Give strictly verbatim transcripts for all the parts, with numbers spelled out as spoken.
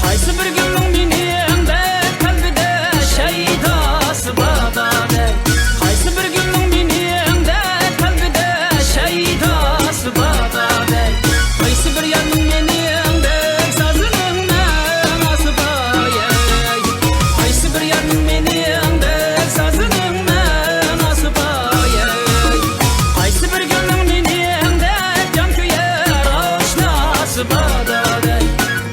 قايسى بىر گۈلنىڭ مېنىڭدەك قەلبىدە شەيداسى بار دەي؟ قايسى بىر گۈلنىڭ مېنىڭدەك قەلبىدە شەيداسى بار دەي؟ قايسى بىر يارنىڭ مېنىڭدەك سازىنىڭ مەناسى بار ئەي؟ قايسى بىر يارنىڭ مېنىڭدەك سازىنىڭ مەناسى بار ئەي؟ قايسى بىر گۈلنىڭ مېنىڭدەك جان كۆيەر ئاشناسى بار دەي؟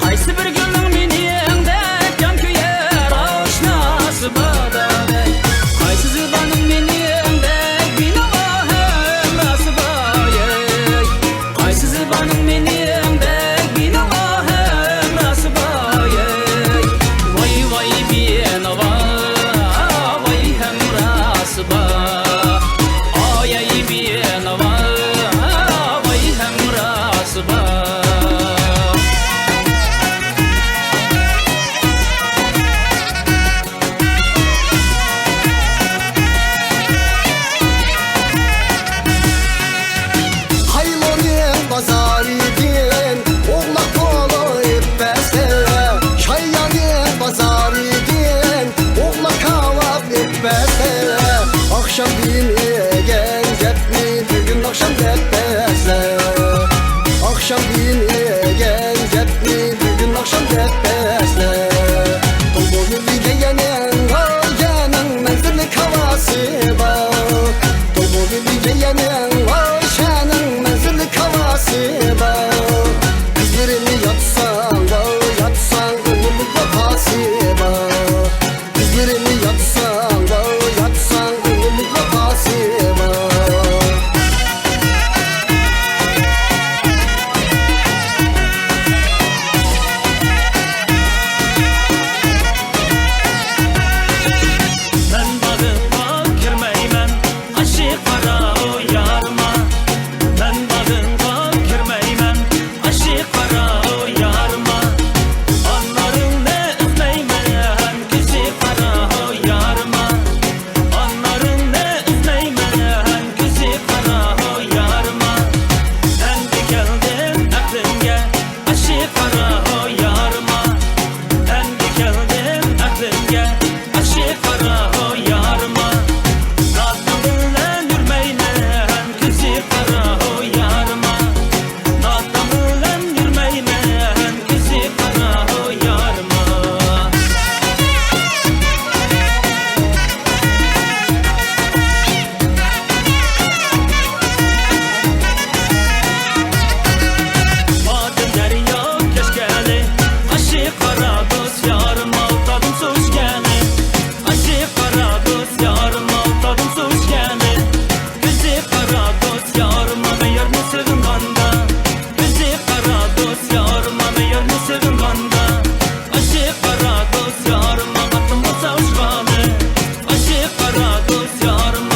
قايسى بىر گۈلنىڭ مېنىڭدەك جان كۆيەر ئاشناسى بار دەي؟ قايسى زىبانىڭ مېنىڭدەك بىناۋا ھەمراھسى بار ئەي؟ قايسى زىبانىڭ مېنىڭدەك بىناۋا ھەمراھسى بار ئەي؟ ۋاي، ۋاي، بىناۋا، ۋاي، ھەمراھسى بار. ئاي، ئەي، بىناۋا، ۋاي، ھەمراھسى بار. خايلونىڭ بازارىدىن ئوغلاق بولۇپ بەسلە، شايانىڭ بازارىدىن ئوغلاق كاۋاپ ئېلىپ بەسلە. ئاخشام دېمىگەن گەپنى بۈگۈن ئاخشام دەپ بەسلە. ئاخشام دېمىگەن گەپنى بۈگۈن ئاخشام دەپ بەسلە. توي بولدى دېگەننىڭ، ۋاي، يەنىڭ مەنزىللىك ھاۋاسى بار. توي بولدى دېگەننىڭ، ۋاي، شەنىڭ مەنزىللىك ھاۋاسى بار. قىزلىرىنى ياتساڭ، ۋاي، ياتساڭ، ئۆمۈرلۈك ۋاپاسى بار. قىزلىرىنى ياتساڭ، ۋاي، ياتساڭ، ئۆمۈرلۈك ۋاپاسى بار. مەن باغىڭغا كىرمەيمەن، ئاشىق قارا يارىما. مەن باغىڭغا كىرمەيمەن، ئاشىق قارا يارىما. ئانارىڭنى ئۈزمەيمەن، كۆزى قارا يارىما. ئانارىڭنى ئۈزمەيمەن، كۆزى قارا يارىما. ئەمدى كەلدىم ئەقلىمگە، ئاشىق قارا يارىما. ئەمدى كەلدىم ئەقلىمگە، ئاشىق قارا يارىما. ناتاڭ بىلەن يۈرمەيمەن، كۆزى قارا يارىما. ناتاڭ بىلەن يۈرمەيمەن، كۆزى قارا يارىما. مادەم دەريا كەچكەنى، ئاشىق قارا دوست يارىم، ئالتادىن سۇ ئىچكەنى. ئاشىق قارا دوست يارىم، ئالتادىن سۇ ئىچكەنى. كۆزى قارا دوست يارىم، مەن يارنى سېغىنغاندا. كۆزى قارا دوست يارىم، مەن يارنى سېغىنغاندا. ئاشىق قارا دوست يارىم، ئاتىمغا ساۋۇشقانى. ئاشىق قارا دوست يارىم،